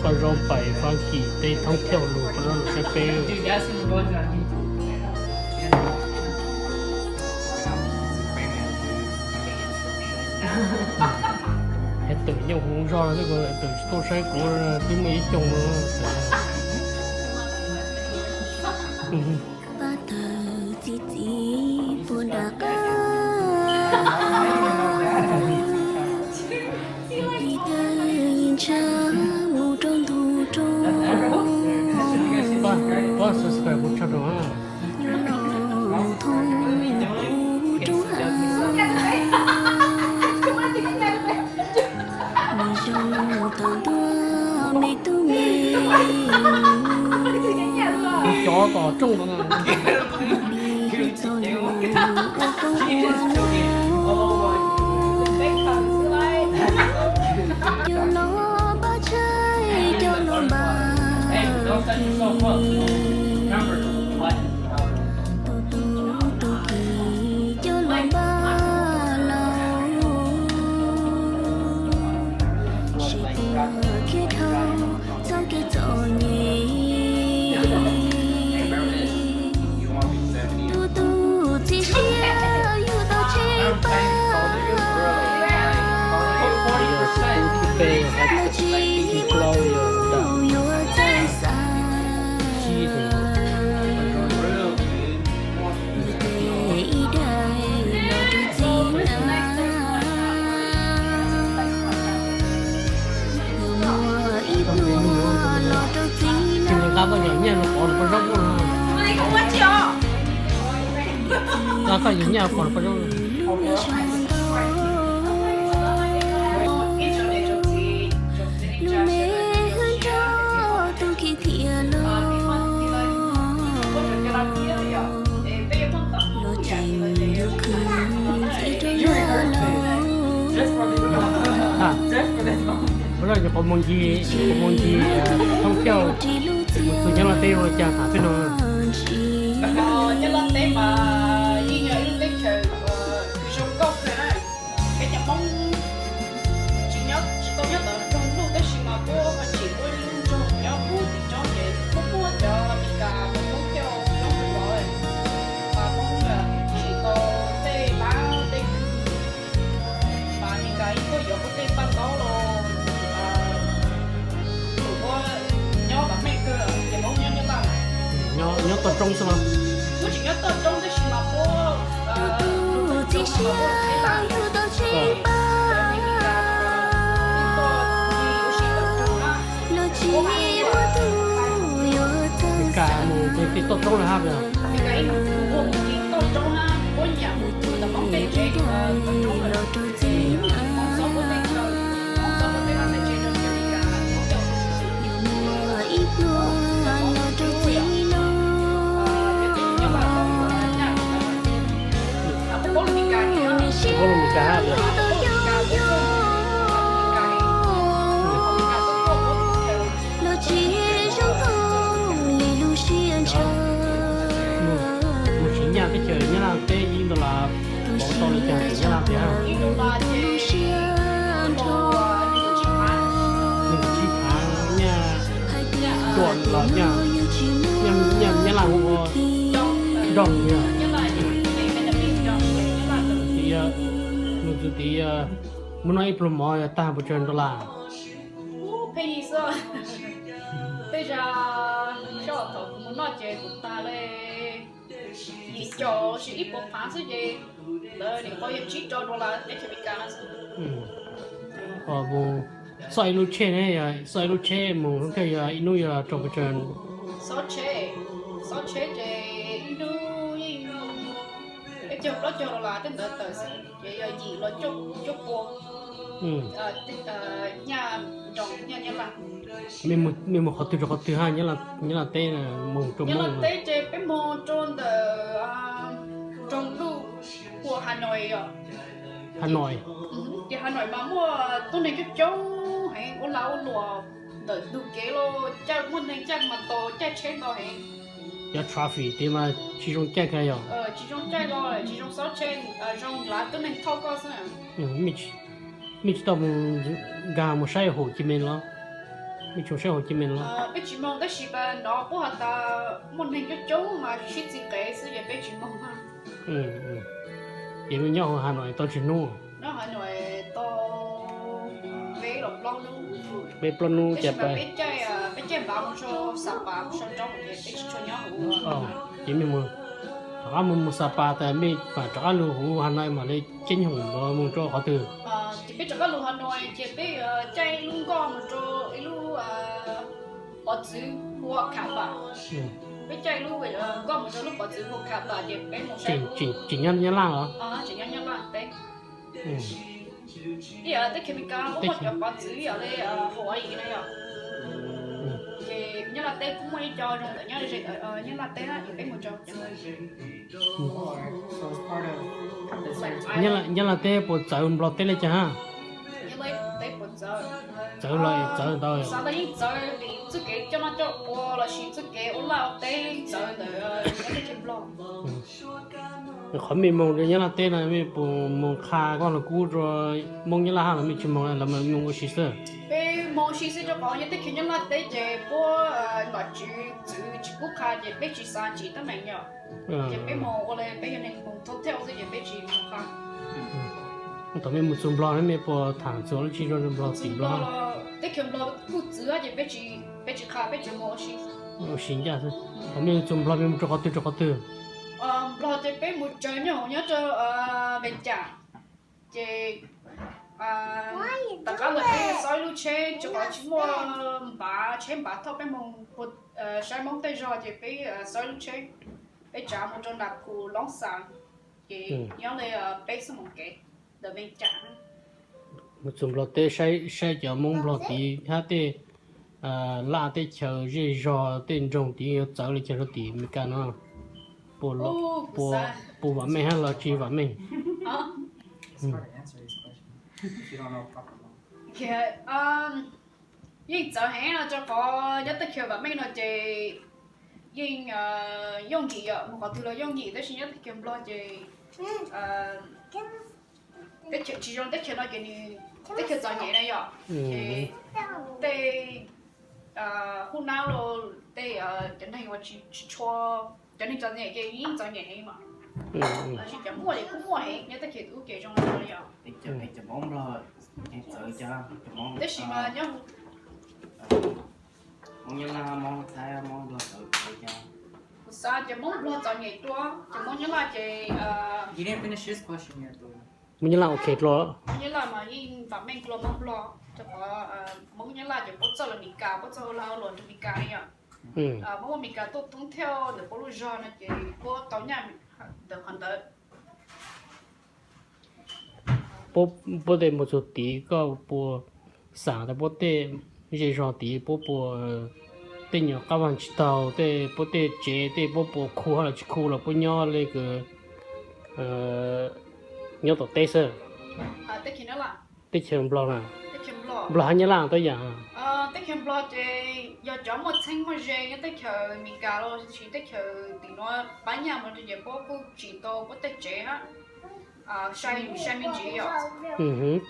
Paj zaub pais Fab Kis tej thoob thiaj lus paj zaub lus saib peb. Es tawm nyob hauv zos, tawm tsis tuaj saib kuv twb muaj ib xyoos no. Pab tawg txi txiv puag nram qab, yim tawg yim ntshav mus rau ntug roob. Yuav los thoob kuv roob hav, nws zoo tau ntuag me tub me. Cov tom rooj no. Txog yus ua koob ua loo, coj los npaj tshais, coj los npaj kis, tus tus tus kis coj los npaj laus, seb puas khiav dhau txoj kev txom nyem. Tus tus txiv siab yug tau tsheej pab, los tsis yuav txawj xav. Yus tes ib daim los rau txiv na, yus muab ib pluag los rau txiv na. Nqa koj yog nyiaj los pov lawm paj zaub. Nqa koj yog nyiaj pov lawm paj zaub. Lub me hwj nrog tus kis thiaj los, los tseem yuav khwv txiv rau yawg laus. Ua lawm nyuam qhuav mus ncig, mus ncig thoob thiaj mus txog nyob Los Tsuas teb ua cas tham peb no. Nyob Los Tsuas teb mas yeej yog ib lub teb chaws zoo nkauj kawg na. Peb cov Hmoob tsis nyob, tsis tau nyob tom nroog Luj tab sis mas puab ho tsim muaj ib lub nroog nyob puag tim tsob ces puab puag cov Meskas cov Hmoob coj coob kawg nkaus, mas Hmoob tsim tau tej lab tej kws, mas Meskas yeej tuaj yuav puab tej paj ntaub los, nws puab nyob vam meej kawg ces Hmoob nyob nyob laj. Nyob toj roob xwb los? Puab tseem nyob toj roob tab sis mas puab txiv siab yug tau tsheej pab, los tsis muaj tug yuav txawj xav. Toj roob lawm hab. Toj roob hab, puab nyiam mus txug ntawm Hmoob tej tsev los rau txiv na. Yus muab ib pluag los rau txiv na. Tus niam sib hlub tau yog yog, los tsis zoo thooj li lub siab ntshaw. Mus siv nyaj teb chaws Nyab Laj teb ib ntu las pov tau li cas tim Nyab Laj tiag? Ib ntu las tus lub siab nrho, nees nkaum tsib phav nyaj, hais tias tuam los nyaj, nyaj Nyab Laj hu ua doog yog. Mus txug tid, mus noj ib pluag mov yog tag pes tsawg dollar? Pheej yig xwb. Tej zag sab thaum kuv mus noj ces kuv tag li yim caum los sis ib puas phav xwb ces ntawd nim qhuav yog tsib rau dollar teb chaws Amelikas no xwb. Mus txoj ib lub tsheb ne, txoj ib lub tsheb mus kawg yog ib hnub yog rau pes tsawg? Xob tsheb, xob tsheb ces ib hnub yeej peb caug plaub caug dollar tej ntawd tawm xwb ces yog yim los cuaj pua. Nyaj nroog nyaj Nyab Laj. Mej mus qhov twg rau qhov twg hab? Nyab Laj teb mus rau Nyab Laj teb ces peb mus rau ntawm nroog Luj hu ua Hà Nội os. Hà Nội. Ces Hà Nội mas muaj tuab neeg coob coob heev ua lag ua luam ntawm ntug kev los, caij muaj neeg caij mas ntau, caij tsheb ntau heev. Cov traffic tid mas tsis zoo caij kag yog? Tsis zoo caij los tsis zoo xob tsheb, zoo lav tuab neeg thauj koj xwb. Mej tsis tau mus nkag mus saib Hồ Chí Minh los? Mej tsis moog saib Hồ Chí Minh los? Peb tsis moog, tab sis mas nov puab has tas muaj neeg coob coob mas sib txij qev xwb ces peb tsis moog. Ces mej nyob hauv Hà Nội tau tsawg hnub? Nyob Hà Nội tau peb los plaub hnub. Peb plaub hnub ces peb caij npav mus rau Sapa, sau roob ces peb tsis tshua nyob hauv. Ces mej mus, rov qab mus, mus Sapa tas mej mam rov qab lug huv Hà Nội mam li ceeb hoom los mus rau qhov twg? Ces peb rov qab lug Hà Nội ces peb caij ib lub nkoj mus rau ib lub pov txwv hu ua Kham Pam. Peb caij ib lub nkoj mus rau lub pov txwv hu Kham Pam ces peb mus saib. Tseem nyob Nyab Laj los? Tseem nyob Nyab Laj teb. Ib yam teb chaws Amelikas kuj muaj cov pov txwv ib yam li Hawaii na yom. Ces Nyab Laj teb kuj muaj ib co zoo ntawm nyob ze Nyab Laj teb na, ces peb mus rau cov Nyab Laj teb puas txawv Nplog teb li cas hab? Txawv los txawv ntau. Xav tas yeej txawv vim txuj kev coj noj coj ua lossis txuj kev ua laj ua teb yeej txawv ntawm teb chaws Nplog. Qhov mej moog rau Nyab Laj teb no mej puas moog qha koj lug kub rua Moob Nyab Laj hab los mej tsis moog, los mej moog ua si xwb? Peb moog ua si xwb rua qhov nyob teb chaws Nyab Laj teb ces puab nom tswv txwv tsis pub qha ces peb tsis xav tsim teeb meem yom. Ces peb moog ua le peb yog neeg moog thoob theej xwb ces peb tsis moog qha. Thaum mej moog txug Nplog mej puas thaam txug lub tsi zoo Nplog tim Nplog? Teb chaws Nplog kuj txwv ces peb tsis qha, peb tsuas moog ua si. Ua si ncaj xwb. Thaum mej txug Nplog mej moog rua qhov twg rua qhov twg? Nplog ces peb moog tsaws nyob hauv nyob rua Vees Cas. Ces tom qab ntawd peb xob ib lub tsheb rua qhov tsis muaj npav, tsheb npav thauj peb moog saib Moob tej zog ces peb xob ib lub tsheb, peb tsav moog rua Nas Khos, Loob Xas, ces nyob li peb xuab moos kev ntawm Vees Cas. Moog txug Nplog teb saib cov Moob Nplog tid hab tej laj teb chaws zej zog tej nroog tid yuav txawv li cas rua tim Amelikas no? Puas vam meej hab los tsis vam meej? Yeej txawv heev no rua qhov nyob teb chaws vam meej no ces yeej yooj yim yom, moog qhov twg los yooj yim, tab sis nyob teb chaws Nplog ces teb chaws tsis zoo teb chaws no ces nws teb chaws txom nyem na yom. Ces tej hub nab los tej cov neeg uas tsis tshua, cov neeg txom nyem ces yeej txom nyem heev mas. Tab sis cov muaj ces kuj muaj heev, nyob teb chaws ub ces zoo li yom. Tab sis mas nyob Moob Nyab Laj, Moob Thaib, Moob Nplog txawv txawv cas? Kuv xav cov Moob Nplog txom nyem dua, cov Moob Nyab Laj ces Moob Nyab Laj ok dlua. Moob Nyab Laj mas yeej vam meej dlua Moob Nplog, rua qhov Moob Nyab Laj ces puab txawj lug Meskas, puab txawj ua lag ua luam rua Meskas yom. Puab muaj Meskas tuaj thoob theej ntawm puab lub zog no ces puab tau nyaj ntawm qhov ntawd. Puab tej moog txug tid koj puas xaam tas puab tej zej zog tid puab puas, tej nyuas qaab vaag tsis taug tej, puab tej tsev tej puab puas khu hab los tsis khu los puab nyob le kws nyob tom teb xwb? Teb chaws Nplog na, Nplog hab Nyab Laj tuab yaam. Teb chaws Nplog ces yog cov muaj txheeb muaj ze nyob teb chaws Amelikas los sis teb chaws tim nuav paab nyaj mus ces puab kuj tsim tau puab tej tsev hab, sai me ntsis yom.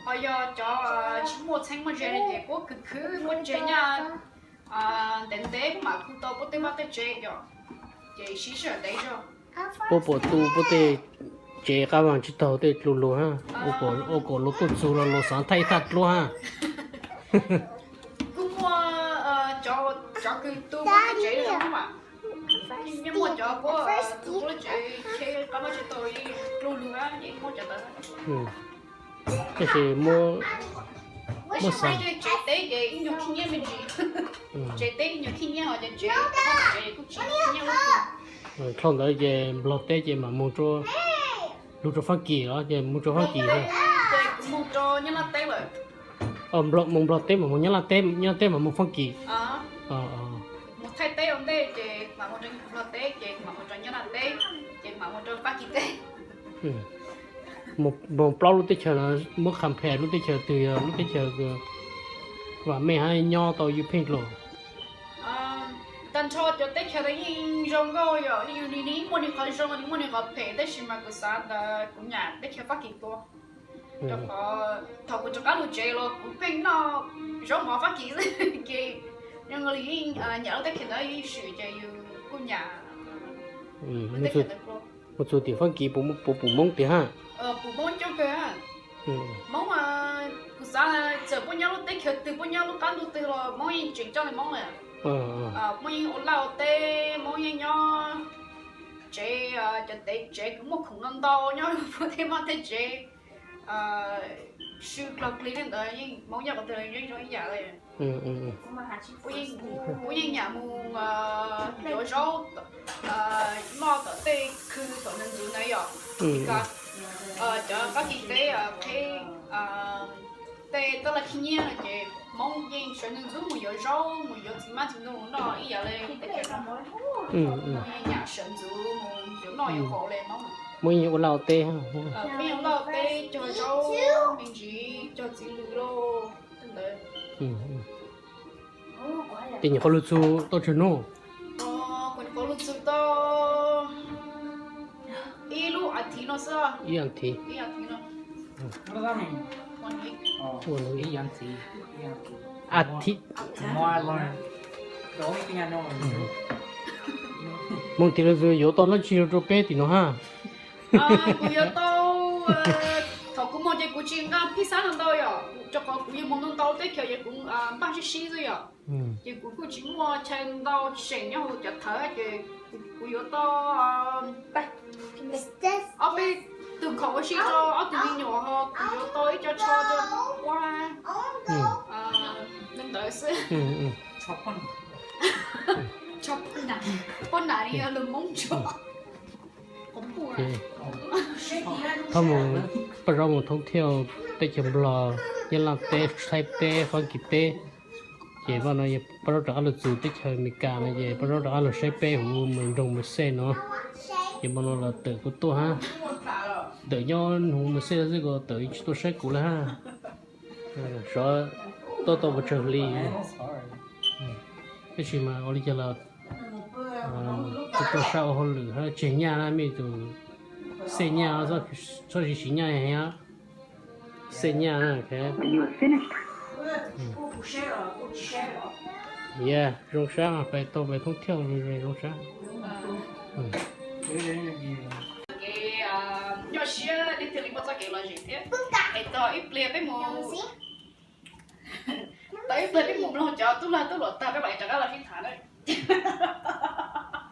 Ho yog cov tsis muaj txheeb muaj ze no ces puab khwv khwv puab tseg nyaj ntev ntev puab mam khu tau puab tej vaj tej tsev yom, ces siv sij hawm ntev zog. Puab puas tu puab tej tsev qaab vaag tsis taug tej dlua lug hab, ua kom luag tuaj txug los luag xaav thaij ib thaj dluab hab? Kuj muaj cov kws tu puab tej tsev zoo mas, yeej muaj cov puab tu puab lub tsev qab vaag tsis taug dlua lug hab, yeej muaj cov ntawd. Tab sis muab xav tsev teb ces ib nyuag khib nyiab me ntsis, tsev teb ib nyuag khib nyiab ho cov tsev, tsev kuj tsis khib nyiab lub. Dlhau ntawd ces Nplog teb ces mam moog rua, lug rua Faab Kis los ces moog rua Faab Kis. Ces kuv moog rua Nyab Laj teb lawm. Moog Nplog teb mam moog Nyab Laj teb, Nyab Laj teb mam moog Faab Kis. Moog Thaib teb ua ntej ces mam moog rua Nplog teb ces mam moog rua Nyab Laj teb ces mam moog rua Faab Kis teb. Moog plaub lub teb chaws no, muab compare lub teb chaws twg yog lub teb chaws kws vam meej hab nyob tau ywj pheej dlua? Tag nrho cov teb chaws ntawd yeej zoo nkauj yom, yeej nws muaj nws qhov zoo, nws muaj nws qhov phem, tab sis mas kuv xav ntawd kuv nyam teb chaws Faab Kis dua. Rua qhov thaum kuv rov qab lug tsev los kuv pheej noj zaub mov Fab Kis xwb ces zoo li yeej nyam lub teb chaws ntawd yeej swm ces yus kuj nyam lub teb chaws ntawd. Mus txug tim Fab Kis puas pum Moob tiag ha? Pum Moob coob kawg. Moob, kuv xav txawm puab nyob lub teb chaws twg, puab nyob lub qab ntuj twg los Moob yeej tseem coj li Moob lawm. Moob yeej ua laj ua teb, Moob yeej nyob tsev, cov tev tsev kws muaj khoom ntau ntau nyob puag tej maj tej tsev, sw dlog plig li ntawd yeej Moob nyob qhov twg los yeej zoo ib yam li. Puab yeej nyam mus yuav zaub noj tom tej khw tom ntug ntxuv ntawd yom. Cov Fab Kis teb qheb tej tab laj khib nyiab no ces Moob yeej sawv ntxov ntxov mus yuav zaub mus yuav txiv hmab txiv ntoo noj ib yam li teb chaws no. Yeej nyam sawv ntxov mus yuav noj yuav haus li Moob. Muaj yeej ua laj ua teb, yeej ua laj ua teb cog zaub me ntsis cog txiv lws loj ntawd. Ces nyuam qhuav lug txug tau tsawg hnub? Kuv nyuam qhuav lug txug tau ib lub as thiv no xwb. Ib as thiv no. As thiv. Moog tim lug yuav tau dlaab tsi rau peb tim no hab? Kuv yuav tau, thaum kuv moog ces kuv tsis nqa phij xab ntau ntau yom, rau qhov kuv yug moog ntau ntau teb chaws ces kuv npaj sib sib xwb yom. Ces kuv kuj tsis muaj chaw ntau seem nyob hauv cov thawv ces kuv yuav tau ob peb tug khoom ua si rau ob tug me nyuam ho kuv yuav tau ib co tsho rau ua li ntawd xwb. Poj nam li lus Moob tso. Thov mus paj zaub mus thoob thiaj teb chaws Nplog, Nyab Laj teb, Thaib teb, Fab Kis teb. Ces paj no paj zaub rov qab lug txug teb chaws Amelikas no ces paj zaub rov qab lug saib peb huv mus nroog mus xej no. Ces paj no los tawm kuv tuaj hab, tawm nyob huv mus xej xwb kuv tawm tsis tuaj saib kuv lawm hab. Sov tuaj tau pes tsawg hli. Tab sis mas ua li cas los tsis tau sab ua hauj lwm hab tseg nyaj na, mej tug xej nyaj, txhob siv siv nyaj heev, xej nyaj na. Zoo sab, peb tau peb thoob thiaj zoo sab. Nyuaj siab nej thiaj li muaj txoj kev lom zem thiab. Es tau ib pliag peb mus, tau ib pliag peb mus mloog cov tub lag tub luam tag peb mam rov qab los sib tham na.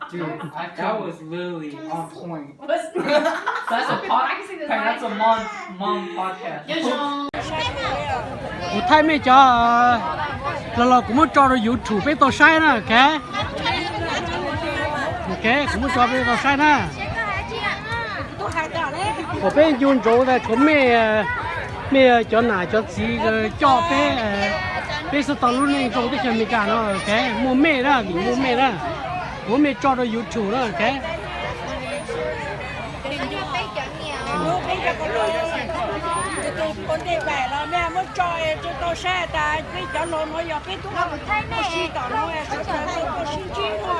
Dude, that, that was literally on point. That's a pod, that's a mom, mom podcast. Kuv thaij mej cov, los los kuv muab tso rau YouTube peb tau saib na, ok? Ok, kuv muab tso peb tau saib na. Kuas peb ncu ntsoov tas tshuav mej, mej cov nam cov txiv coj peb, peb xub tau lub neej zoo teb chaws Amelikas no, ok? Muaj mej na, vim muaj mej na. Kuv muab mej tso rau YouTube na, ok? Tus tus pov ntej vaim los mej muab tso rau tau saib tas peb cov laus no yog peb tub ua si tom no, sawv daws tau sib ntsib no.